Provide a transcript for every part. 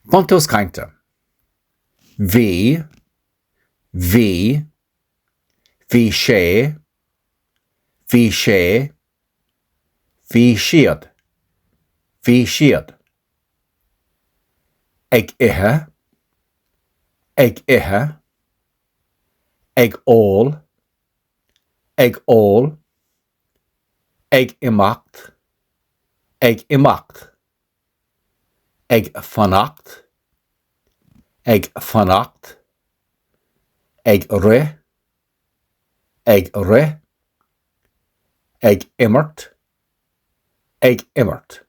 Buntús cainte. Bhí, bhí, bhí sé, bhí sé, bhí siad, bhí siad. Ag ithe, ag ithe, ag ól, ag ól, ag imeacht, ag imeacht. ag fanacht, ag fanacht, ag rith, ag rith, ag imirt, ag imirt.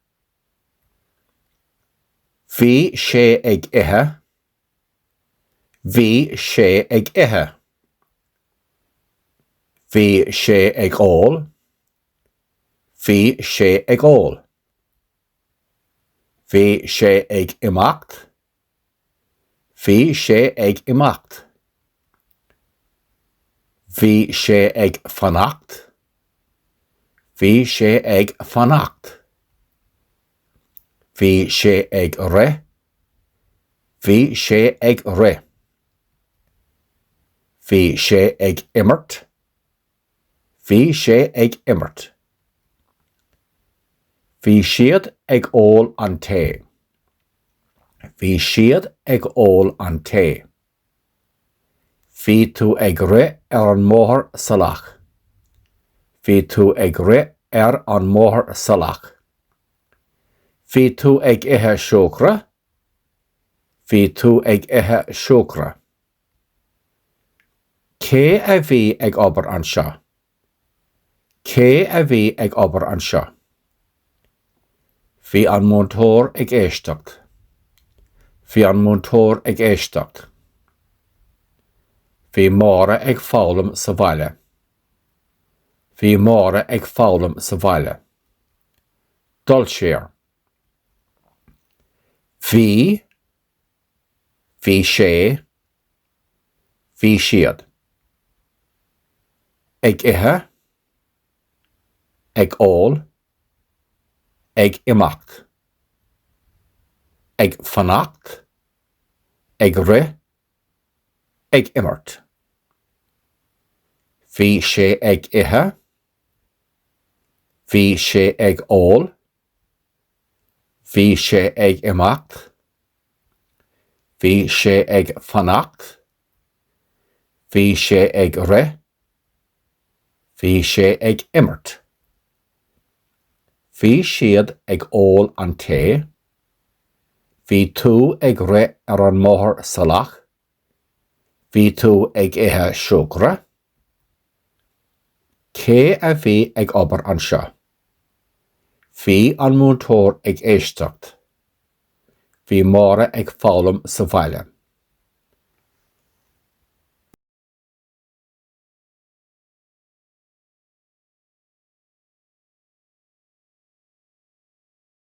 Bhí sé ag ithe, bhí sé ag ithe. Bhí sé ag ól, bhí sé ag ól. Bhí sé ag imeacht. Bhí sé ag imeacht. Bhí sé ag fanacht. Bhí sé ag fanacht. Bhí sé ag rith. Bhí sé ag rith. Bhí sé ag imirt. Bhí sé ag imirt. Bhí siad ag ól an tae. Bhí siad ag ól an tae. Bhí tú ag rith ar an mbóthar salach. Bhí tú ag rith ar an mbóthar salach. Bhí tú ag ithe siúcra. Bhí tú ag ithe siúcra. Cé a bhí ag obair anseo? Cé a bhí ag obair anseo? Bhí an múinteoir ag éisteacht. Bhí an múinteoir ag éisteacht. Bhí Máire ag foghlaim sa bhaile. Bhí Máire ag foghlaim sa bhaile. Dul siar. Bhí. Bhí sé. Bhí siad. Ag ithe. Ag ól. Ag imeacht. Ag fanacht. Ag rith. Ag imirt. Bhí sé ag ithe. Bhí sé ag ól. Bhí sé ag imeacht. Bhí sé ag fanacht. Bhí sé ag rith. Bhí sé ag imirt. Bhí siad ag ól an tae. Bhí tú ag rith ar an mbóthar salach. Bhí tú ag ithe siúcra. Cé a bhí ag obair anseo? Bhí an múinteoir ag éisteacht. Bhí Máire ag foghlaim sa bhaile.